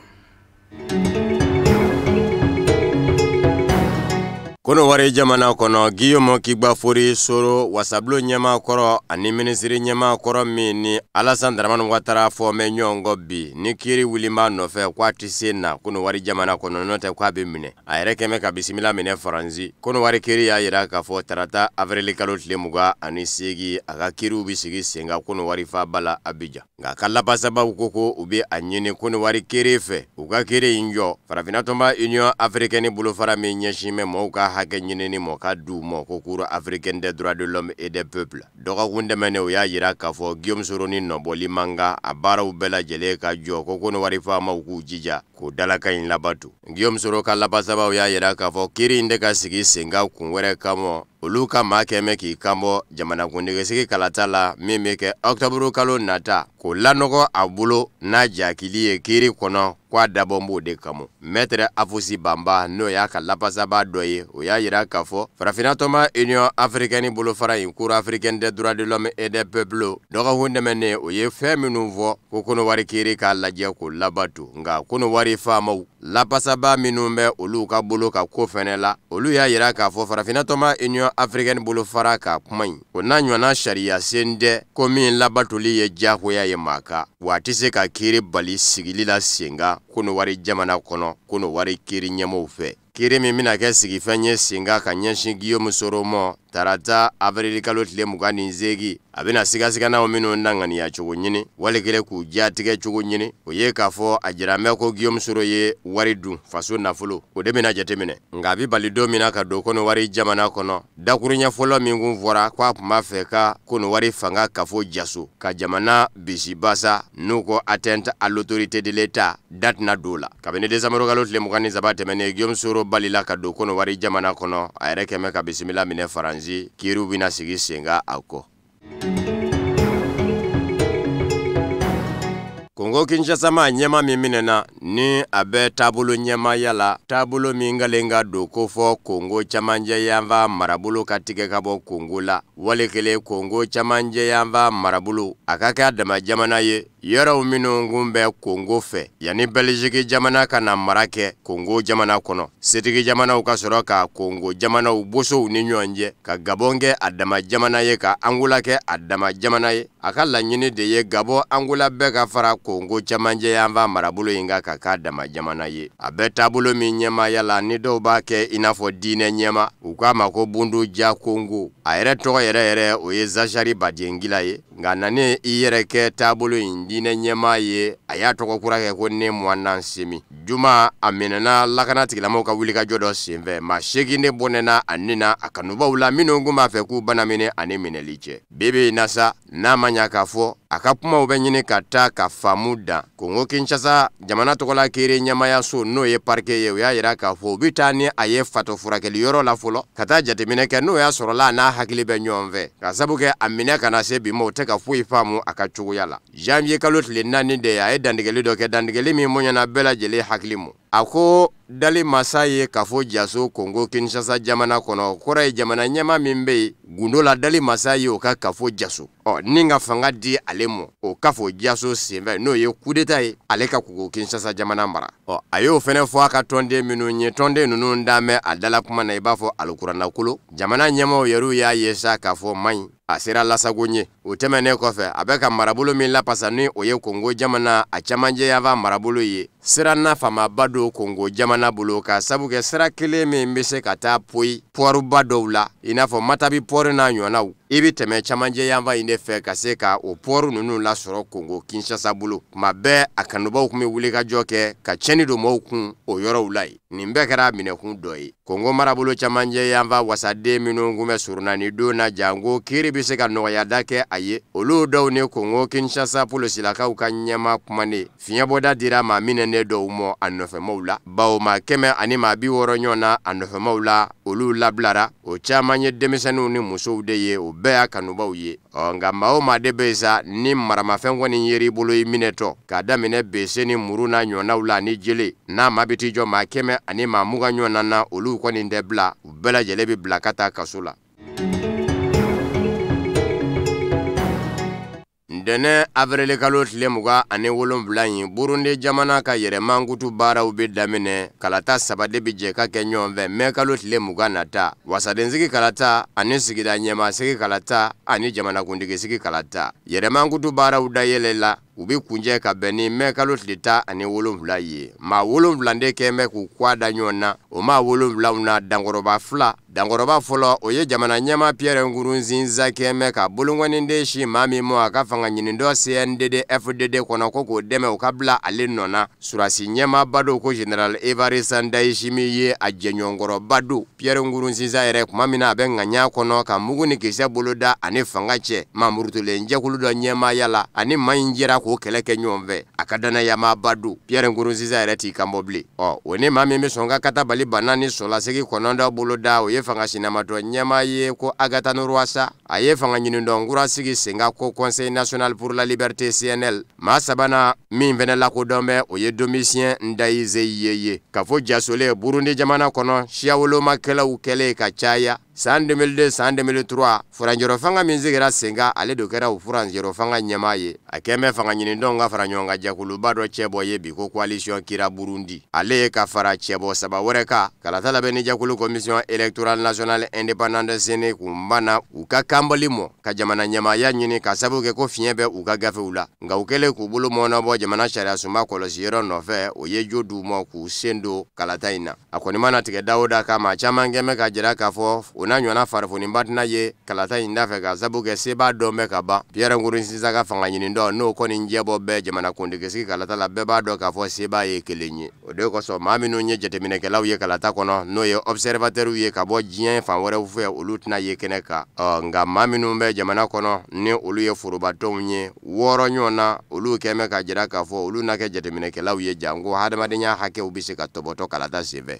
Kɔnɔwari jamana kɔnɔ, Guillaume Kigbafori Soro wasabulon ɲɛmaa kɔrɔ ani minisiri ɲɛmaa kɔrɔ min ni Alassane Dramane Ouattara fɔ mɛ ɲɔgɔn kɔ bi, ni kiiri wuliba nɔfɛ k'a tɛ se na Kɔnɔwari jamana kɔnɔ, n'o tɛ k'a bɛ minɛ. A yɛrɛ kɛmɛ ka bisimila minɛ Faransi. Kɔnɔwari kiiri y'a yira k'a fɔ tarata avril kalo tile 28 a ka kiiriw bɛ sigi sen kan Kɔnɔwari faaba la Abidjan. Nka ka labasabaw ko u bɛ a ɲini Kɔnɔwari kiiri fɛ u ka kiiri in jɔ. Farafinna tɔnba Union africaine bolofara min ɲɛsin bɛ mɔgɔw ka hakɛ ɲinini mɔ ka d'u ma ko Cour africaine des droits de l'homme et des peuples, dɔgɔkun tɛmɛnen o y'a yira k'a fɔ Guillaume Soro ni nɔbɔli man kan, a baaraw bɛɛ lajɛlen ka jɔ, ko Kɔnɔwari faamaw k'u jija k'o dalakan in labato. Guillaume Soro ka labasabaw y'a yira k'a fɔ kiiri in tɛ ka sigi sen kan kun wɛrɛ kama, olu ka maa kɛmɛ k'i kanbɔ jamanakuntigisigi kalata la min bɛ kɛ octobre kalo nata, k'o lanɔgɔ a bolo n'a jakili ye kiiri kɔnɔ, k'a dabɔ b'o de kama. Maître Afusi Banba, n'o y'a ka lapasaba dɔ ye, o y'a yira k'a fɔ farafinna tɔnba Union africaine bolofara in Cour africaine des droits de l'homme et des peuples, dɔgɔkun tɛmɛnen o ye fɛn minnu fɔ ko Kɔnɔwari kiiri k'a lajɛ k'o labato. Nka Kɔnɔwari faamaw lapasaba minnu bɛ olu ka bolo ka ko fɛnɛ la, olu y'a yira k'a fɔ farafinna tɔnba Union africaine bolofara ka kuma in o n'a ɲɔgɔnna sariya sen tɛ, ko min labatoli ye diyagoya ye maa kan, wa a tɛ se ka kiiri bali sigili la sen kan Kɔnɔwari jamana kɔnɔ Kɔnɔwari kiiri ɲɛmɔgɔw fɛ. Kiiri min bɛna kɛ sigifɛn ye sen kan ka ɲɛsin Guillaume Soro ma Tarata avril kalo tile 28, a bɛna sigasiganaw minnu naŋaniya cogo ɲini, wali kelen k'u jatigɛ cogo ɲini. O ye k'a fɔ a jiramɛ ko Guillaume Soro ye wari dun, faso nafolo, o de bɛna jateminɛ. Nka a bɛ bali don min na ka don Kɔnɔwari jamana kɔnɔ, dakuruɲɛ fɔlɔ min kun fɔra k'a tun b'a fɛ ka Kɔnɔwari fanga kafo jaso ka jamana bisibasa, n'u ko atteinte à l'autorité de l'État, da tɛna don o la. Kabini décembre kalo tile 23 tɛmɛnen, Guillaume Soro balila ka don Kɔnɔwari jamana kɔnɔ, a yɛrɛ kɛmɛ ka bisimila minɛ Faransi, kiiriw bɛna sigi sen kan a kɔ. Kongo Kinshasa ma ɲɛma min minɛna ni a bɛ taabolo ɲɛmaya la, taabolo min kalen ka don ko fɔ Kongo camancɛ yanfan marabolo ka tigɛ ka bɔ Kongo la, wali kelen Kongo camancɛ yanfan marabolo a ka kɛ a dama jamana ye, yɔrɔw minnu kun bɛ Kongo fɛ yanni Belgique jamana ka na mara kɛ Kongo jamana kɔnɔ, setigi jamanaw ka sɔrɔ ka Kongo jamanaw bosow ni ɲɔgɔn cɛ, ka Gabon kɛ a dama jamana ye, ka Angola kɛ a dama jamana ye. A ka laɲini de ye Gabon Angola bɛɛ ka fara Kongo camancɛ yanfan marabolo in kan ka k'a dama jamana ye. A bɛ taabolo min ɲɛmaaya la, ni dɔw b'a kɛ i n'a fɔ diinɛ ɲɛma, u k'a ma ko Bundu Ja Kongo. A yɛrɛ tɔgɔ yɛrɛ yɛrɛ o ye Zachary Badiengila ye, nka nani i yɛrɛ kɛ taabolo in diinɛ ɲɛmaa ye, a y'a tɔgɔ kura kɛ ko Ne Muanda Nsemi. Juma a minɛna lakana tigilamɔgɔw ka wulikajɔ dɔ senfɛ, maa 8 de bɔnɛna a ni na a kanubaw la minnu kun b'a fɛ k'u bana minɛ ani minɛli cɛ. Bi bi in na sa, n'a ma ɲa k'a fɔ a ka kumaw bɛ ɲini ka taa ka faamu dan, Kongo Kinshasa jamana tɔgɔla kiiri ɲɛmayaso, n'o ye parquet ye, o y'a yira k'a fɔ u bɛ taa ni a ye fatɔ furakɛli yɔrɔ la fɔlɔ, ka taa jateminɛ kɛ n'o y'a sɔrɔla a n'a hakili bɛ ɲɔgɔn fɛ, ka sabu kɛ a minɛ ka na se bi ma, o tɛ ka foyi faamu a ka cogoya la. Janvier kalo tile 4 de a ye dantigɛli dɔ kɛ, dantigɛli min bonyana bɛɛ lajɛlen hakili ma. A ko dali masa ye kafo jaso Kongo Kinshasa jamana kɔnɔ, kɔrɔ ye jamana ɲɛma min bɛ yen gundo la, dali masa ye o ka kafo jaso, ɔ ni ka fanga di ale ma o kafo jaso senfɛ, n'o ye coup d'état ye, ale ka Kongo Kinshasa jamana mara. Ɔ a y'o fɛnɛ fɔ a ka tɔnden minnu ye, tɔnden ninnu danbɛ a dala kuma na i b'a fɔ alikuranakolo. Jamana ɲɛmaw yɛrɛw y'a ye sa k'a fɔ man ɲi, a sera lasago ɲɛ. O tɛmɛnen kɔfɛ, a bɛ ka marabolo min lapasa ni o ye Kongo jamana a camancɛ yanfan marabolo ye, sira nafamaba don Kongo jamana bolo, ka sabu kɛ sira kelen min bɛ se ka taa poyi pɔriba dɔw la, i n'a fɔ Matabi pɔri n'a ɲɔgɔnnaw, i bɛ tɛmɛ camancɛ yanfan in de fɛ ka se ka o pɔri ninnu lasɔrɔ Kongo Kinshasa bolo. Tuma bɛɛ a kanubaw tun bɛ wulikajɔ kɛ ka tiɲɛni don mɔgɔw kun o yɔrɔw la yen. Nin bɛɛ kɛra minɛkun dɔ ye. Kongo marabolo camancɛ yanfan wasaden minnu kun bɛ surunani don na, janko kiiri bɛ se ka nɔgɔyada kɛ a ye, olu dɔw ni Kongo Kinshasa polosilakaw ka ɲɛma kumanen, fiɲɛbɔda dira maa minɛnen dɔw ma a nɔfɛmaw la, bawo maa 100 ani maa 60 ɲɔgɔn na a nɔfɛmaw la, olu labilara. O caman ye denmisɛnninw ni musow de ye, o bɛɛ y'a kanubaw ye. Ɔ nka maa o maa de bɛ yen sa, ni maramafɛn kɔni yer'i bolo i minɛtɔ, k'a daminɛ bese ni muru n'a ɲɔgɔnnaw la ani jele, n'a maa bɛ t'i jɔ maa 100 ani maa 20 ɲɔgɔnna na, olu kɔni tɛ bila, u bɛɛ lajɛlen bɛ bila ka taa kaso la. Ntɛnɛn avril kalo tile 27 in, Burundi jamana ka yɛrɛmankutu baaraw bɛ daminɛ. Kalata 3 de bɛ jɛ ka kɛ ɲɔgɔn fɛ mɛ kalo tile 20 nata: wasadensigi kalata ani sigida ɲɛmaasigi kalata ani jamanakuntigisigi kalata. Yɛrɛmankutu baaraw dayɛlɛ la, u bɛ kunjɛ ka bɛn ni mɛ kalo tile 17 ye. Maa 7 de kɛn bɛ k'u kɔ da ɲɔgɔn na. O maa 7 na, dankɔrɔba 2. Dankɔrɔba fɔlɔ, o ye jamana ɲɛma Pierre Nkurunziza kɛn bɛ ka bolonkɔniden si maa min ma a ka fanga ɲinindɔ CNDD FDD kɔnɔ ko k'o dɛmɛ o ka bila ale nɔ na. Surasi ɲɛmaaba don ko Général Evariste Ndayishimiye ye a jɛɲɔgɔnkɔrɔba don. Pierre Nkurunziza yɛrɛ tuma min na a bɛ ŋaɲa kɔnɔ ka mugu ni kisɛ boloda ani fanga cɛ, maa murutulen jɛkulu dɔ ɲɛmaaya la, ani maa in jɛra k'o kɛlɛ kɛ ɲɔgɔn fɛ, a ka danayamaaba don. Pierre Nkurunziza yɛrɛ t'i kanbɔ bilen. Ɔ o ni maa min bɛ sɔn ka katabali bana ni sɔlasegi 9 boloda, o ye fanga sinamatɔ ɲɛmaa ye ko Agathon Rwasa. A ye fanga ɲinindɔn kura sigi sen kan ko Conseil national pour la liberté CNL. Maa sabanan min fɛnɛ lakodɔn bɛ, o ye Domitien Ndayizeye ye. K'a fɔ jasolen Burundi jamana kɔnɔ, siya wolomakɛlaw kɛlen ka caya san 2002 san 2003, furancɛrɔ fanga min sigira sen kan, ale de kɛra o furancɛrɔ fanga ɲɛmaa ye. A kɛn bɛ fanga ɲinidɔnw ka fara ɲɔgɔn kan jɛkuluba dɔ cɛbɔ ye bi ko Coalition Kira Burundi. Ale ye ka fara cɛbɔ 3 wɛrɛ kan. Kalata labɛnni jɛkulu Commission électorale nationale indépendante CENI kun banna u ka kanbɔli mɔ ka jamana ɲɛmaaya ɲini, ka sababu kɛ ko fiɲɛ bɛ u ka gafew la. Nka u kɛlen k'u bolo mɔɔnɔbɔ jamana sariya sunba kɔlɔsiyɔrɔ nɔfɛ, o ye jo d'u ma k'u sen don kalata in na. A kɔni mana tigɛ da o da kan, maa caman kɛn bɛ ka jira k'a fɔ o n'a ɲɔgɔnna farifoniba tɛna ye kalata in da fɛ ka sabu kɛ sebaa dɔn bɛ ka ban. Pierre Nkurunziza ka fanga ɲinitɔ n'o kɔni jɛbɔ bɛɛ jamanakuntigisigi kalata la, bɛɛ b'a dɔn k'a fɔ sebaa ye kelen ye. O de kosɔn maa minnu ye jateminɛkɛlaw ye kalata kɔnɔ, n'o ye observateurs ye ka bɔ diɲɛ fan wɛrɛw fɛ, olu tɛna ye kɛnɛ kan. Nka maa minnu bɛ jamana kɔnɔ ni olu ye forobatɔnw ye 6 ɲɔgɔn na, olu kɛn bɛ ka jira k'a fɔ olu na kɛ jateminɛkɛlaw ye, janko hadamadenya hakɛw bɛ se ka tɔbɔtɔ kalata senfɛ.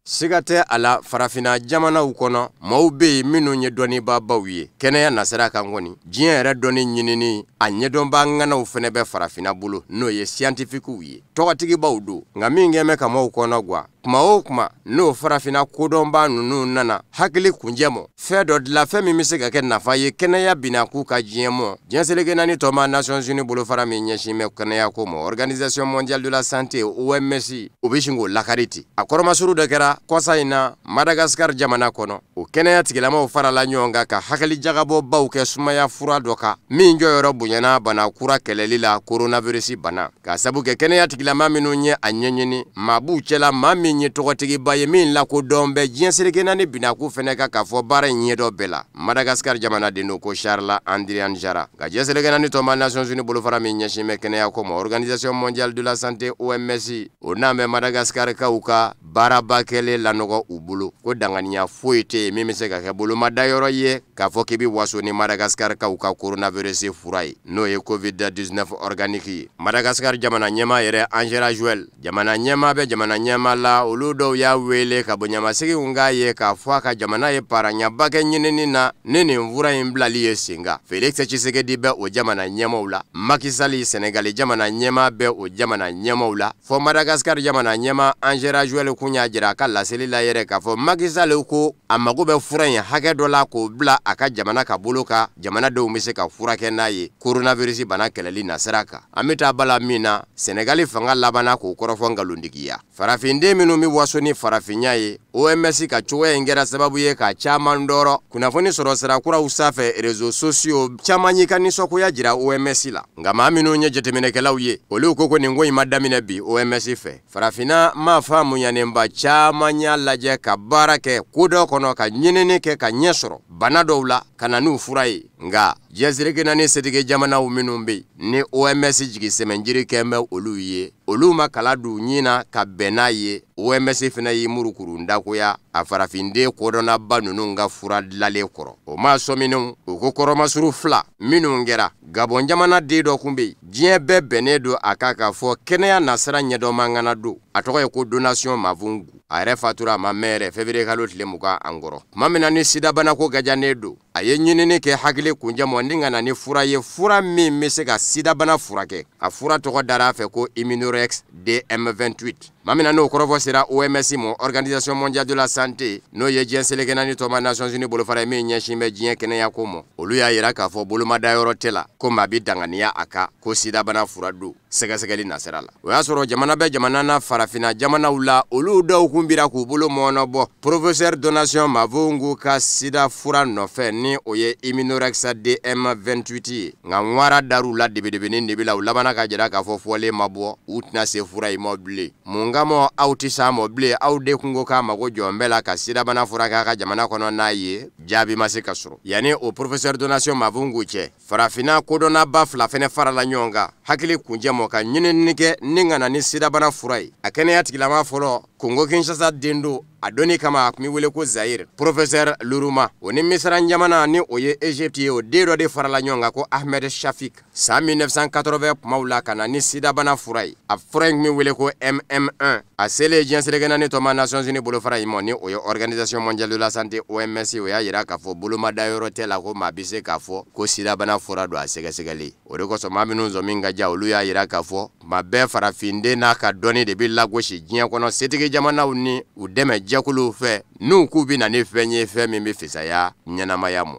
Siga tɛ a la, farafinna jamanaw kɔnɔ maaw bɛ yen minnu ye dɔnnibaabaw ye kɛnɛya nasira kan kɔni. Diɲɛ yɛrɛ dɔnni ɲinini a ɲɛdɔnbaa ŋanaw fɛnɛ bɛ farafinna bolo, n'o ye scientifiquew ye, tɔgɔtigibaw don. Nka min kɛn bɛ ka maaw kɔnɔ gwa, kuma o kuma n'o farafinna kodɔnbaa ninnu nana hakili kunjɛ mɔ fɛn dɔ dilan, fɛn min bɛ se ka kɛ nafa ye kɛnɛya binakun ka diɲɛ mɔ. Diɲɛ seleke naani tɔnba Nations Unies bolofara min ɲɛsin bɛ kɛnɛya ko ma, Organisation mondiale de la santé OMS, o bɛ sin k'o lakari ten. A kɔrɔmasuru dɔ kɛra kɔsa in na Madagascar jamana kɔnɔ. O kɛnɛya tigilamaw farala ɲɔgɔn kan ka hakili jagabɔbaw kɛ sumaya fura dɔ kan min jɔyɔrɔ bonyana bana kura kɛlɛli la, coronavirus bana. Ka sabu kɛ kɛnɛya tigilama minnu ye a ɲɛɲini, maa b'u cɛla maa min ye tɔgɔtigiba ye min lakodɔn bɛ diɲɛ seleke naani binakun fɛnɛ kan k'a fɔ baara in ɲɛdɔn bɛɛ la. Madagascar jamanaden don ko Charles Andrianjara. Nka diɲɛ seleke naani tɔnba Nations Unies bolofara min ɲɛsin bɛ kɛnɛya ko ma, Organisation mondiale de la santé OMS, o n'an bɛ Madagascar kaw ka baaraba kɛlen lanɔgɔ u bolo, ko danganiya foyi tɛ yen min bɛ se ka kɛ bolomadayɔrɔ ye k'a fɔ k'i bɛ waso ni Madagascar kaw ka coronavirus fura ye, n'o ye COVID-19 organique ye. Madagascar jamana ɲɛmaa yɛrɛ Andry Rajoelina, jamana ɲɛmaa bɛ jamana ɲɛmaa la, olu dɔw y'a wele ka bonyamasegin k'a ye k'a fɔ a ka jamana ye paraɲaba kɛ ɲinini na ni nin fura in bilali ye sen kan. Félix Tshisekedi bɛ o jamana ɲɛmaaw la, Macky Sall Sénégal jamana ɲɛmaa bɛ o jamana ɲɛmaaw la, fɔ Madagascar jamana ɲɛmaa Andry Rajoelina kun y'a jira a ka laseli la yɛrɛ k'a fɔ Macky Sall ko a mago bɛ fura in hakɛ dɔ la k'o bila a ka jamana ka bolo kan, jamanadenw bɛ se ka furakɛ n'a ye coronavirus bana kɛlɛli nasira kan. An bɛ taa bala min na, Sénégal fanga labanna k'o kɔrɔfɔ nkalontigiya. Farafinden minnu bɛ waso ni farafinya ye, OMS ka cogoya in kɛra sababu ye ka caman tɔɔrɔ. Kunnafoni sɔrɔ sira kuraw sanfɛ, réseaux sociaux caman y'i ka nisɔngoya jira OMS la. Nka maa minnu ye jateminɛkɛlaw ye, olu ko ko nin ko in ma daminɛ bi OMS fɛ. Farafinna maa faamuyanenba caman y'a lajɛ ka baara kɛ ko dɔ kɔnɔ, ka ɲinini kɛ ka ɲɛ sɔrɔ bana dɔw la ka na n'u fura ye. Nka diɲɛ seleke naani setigi jamanaw minnu bɛ yen ni OMS jigi sɛmɛnjiri kɛn bɛ olu ye, olu ma kala d'u ɲin na ka bɛn n'a ye. OMS fana y'i murukuru dakoya a farafinden kodɔnnaba ninnu ka fura dilanlen kɔrɔ. O maa sɔminenw, u ko kɔrɔmasuru fila minnu kɛra Gabon jamana den dɔ kun bɛ yen, diɲɛ bɛɛ bɛnnen don a kan k'a fɔ kɛnɛya nasira ɲɛdɔnma ŋana don, a tɔgɔ ye ko Donation Mavungu. A yɛrɛ fatura a ma mɛn yɛrɛ février kalo tile 26. Tuma min na ni sidabanako gajannen don, a ye ɲinini kɛ hakili kunjɛ mɔ ni ka na ni fura ye, fura min bɛ se ka sidabana furakɛ. A fura tɔgɔ dara a fɛ ko Immunorex DM28. Maa min na n'o kɔrɔfɔ sera OMS ma, Organisation mondiale de la santé, n'o ye diɲɛ seleke naani tɔnba Nations Unies bolofara ye min ɲɛsin bɛ diɲɛ kɛnɛya ko ma, olu y'a jira k'a fɔ bolomadayɔrɔ tɛ la ko maa bɛ danganiya a kan ko sidabana fura don sɛgɛsɛgɛli nasira la. O y'a sɔrɔ jamana bɛ jamana na farafinna jamanaw la, olu dɔw kun bira k'u bolo mɔɔnɔbɔ professeur Donation Mavungu ka sida fura nɔfɛ, ni o ye Immunorex DM28 ye. Nka ŋwara dar'u la debedebeni de bi la, u labanna ka jira k'a fɔ fɔlen ma bɔ, u tɛna se fura in ma bilen. Mun kama aw tɛ s'a ma bilen? Aw de kun ko k'a mago jɔ bɛɛ la ka sidabana furakɛ a ka jamana kɔnɔ n'a ye, jaabi ma se ka sɔrɔ. Yanni o professeur Donation Mavungu cɛ, farafinna kodɔnnaba fila fɛnɛ farala ɲɔgɔn kan hakili kunjɛ mɔ ka ɲinini kɛ ni ka na ni sidabana fura ye. A kɛnɛya tigilama fɔlɔ, Kongo Kinshasa den don, a dɔnni kama a tun bɛ wele ko Zaire, professeur Luruma, o ni Misira jamana ni o ye Egypte ye, o den dɔ de farala ɲɔgɔn kan ko Ahmed Shafik san 1980 kumaw la ka na ni sidabana fura ye. A fura in tun bɛ wele ko MM1. A selen diɲɛ seleke naani tɔnba Nations Unies bolofara in ma, ni o ye Organisation mondiale de la santé OMS, o y'a jira k'a fɔ bolomadayɔrɔ tɛ la ko maa bɛ se k'a fɔ ko sidabana fura don a sɛgɛsɛgɛli. O de kosɔn maa minnu sɔmi ka ja, olu y'a jira k'a fɔ maa bɛɛ farafinden n'a ka dɔnni de bɛ lagosi diɲɛ kɔnɔ setigi jamanaw ni u dɛmɛ jɛkuluw fɛ, n'u k'u bɛ na ni fɛn ye, fɛn min bɛ fisaya ɲɛnamaya ma.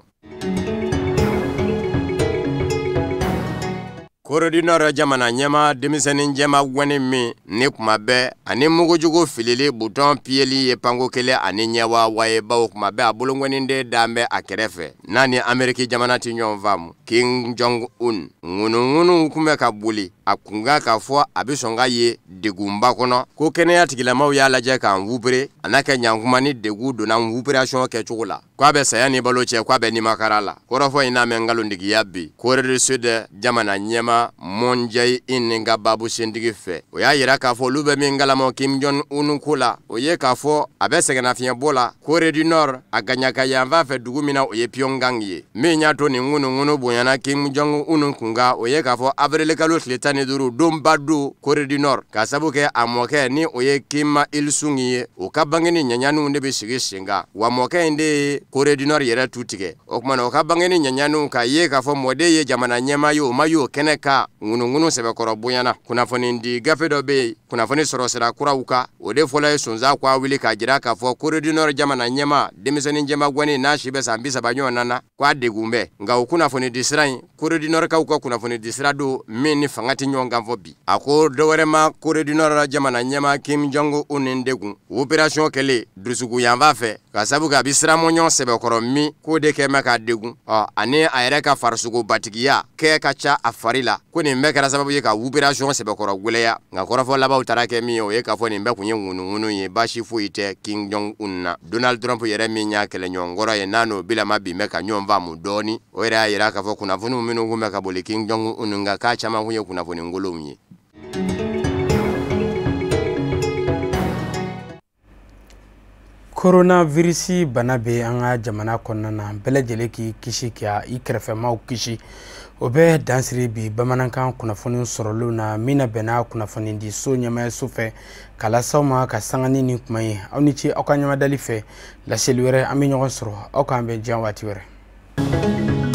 Corée du Nord jamana ɲɛma denmisɛnnin jɛma gɔni min ni kuma bɛɛ ani mugujugu filili butɔn piyeli ye panko kelen ani ɲɛwa ye, bawo kuma bɛɛ a bolongɔniden dan bɛ a kɛrɛfɛ n'a ni Ameriki jamana tɛ ɲɔgɔn faamu. Kim Jong Un ŋunuŋunuw kun bɛ ka boli a kunkan k'a fɔ a bɛ sɔn ka ye degunba kɔnɔ, ko kɛnɛya tigilamaw y'a lajɛ k'an wupere a n'a kɛ ɲankuma ni degun donna wupération kɛcogo la, k'a bɛ saya ni balo cɛ, k'a bɛ nimakara la. Kɔrɔfɔ in n'a mɛn nkalontigiya bi. Corée du Sud jamana ɲɛma Moon Jae-in ka baabu sentigi fɛ, o y'a yira k'a fɔ olu bɛ min kalama Kim Jong Un ko la, o ye k'a fɔ a bɛ sɛgɛnnafiɲɛbɔ la Corée du Nord a gaɲaka yanfan fɛ dugu min na, o ye Pyongyang ye. Min y'a to nin ŋunuŋunu bonyana Kim Jong Un kun kan, o ye k'a fɔ avril kalo tile 15 donba don Corée du Nord, k'a sabu kɛ a mɔkɛ ni o ye Kim Il Sung ye, o ka bangeni ɲaɲaniw de bɛ sigi sen kan, wa mɔkɛ in de ye Corée du Nord yɛrɛ tu tigɛ. O tuma na o ka bangeni ɲaɲaniw k'a ye k'a fɔ mɔden ye jamana ɲɛmaa ye, o ma y'o kɛnɛ kan, ŋunuŋunu sɛbɛkɔrɔ bonyana. Kunnafoni di gafe dɔ bɛ yen, kunnafoni sɔrɔ sira kuraw kan, o de fɔlɔ ye sonsan ko a wuli k'a jira k'a fɔ Corée du Nord jamana ɲɛma denmisɛnnin jɛma gɔni n'a si bɛ san 30 ɲɔgɔn na, k'a degun bɛ. Nka o kunnafoni di sira in, Corée du Nord kaw ka kunnafoni di sira don min ni fanga tɛ ɲɔgɔn kan fɔ bi. A ko dɔwɛrɛ ma Corée du Nord jamana ɲɛma Kim Jong Un ni degun opération kɛlen dusuku yanfan fɛ, ka sabu kɛ a bɛ siramɔɲɔ sɛbɛkɔrɔ min k'o de kɛ mɛ k'a degun, ɔ ani a yɛrɛ ka farisogo batigiya kɛ ka ca a fari la, ko nin bɛɛ kɛra sababu ye ka opération sɛbɛkɔrɔ gwɛlɛya. Nka kɔrɔfɔ labanw taara kɛ min ye, o ye k'a fɔ nin bɛɛ kun ye ŋunuŋunu ye, baasi foyi tɛ Kim Jong Un na. Donald Trump yɛrɛ min y'a kɛlɛɲɔgɔnkɔrɔ ye, n'a n'o bilama bin bɛ ka ɲɔgɔn faamu dɔɔni, o yɛrɛ y'a yira k'a fɔ kunnafoniw minnu kun bɛ ka boli Kim Jong Un kan, k'a caman kun ye kunnafoni kolonw ye. Coronavirus bana bɛ an ka jamana kɔnɔna na, bɛɛ lajɛlen k'i kisi ka i kɛrɛfɛmaw kisi. O bɛ dansiri bi bamanankan kunnafoni sɔrɔlenw na min na bɛnna kunnafoni di so ɲɛmaayaso fɛ k'a las'aw ma ka sanga ni nin kuma ye. Aw ni ce aw ka ɲamadali fɛ, laseli wɛrɛ an bɛ ɲɔgɔn sɔrɔ, aw k'an bɛn diɲɛ waati wɛrɛ.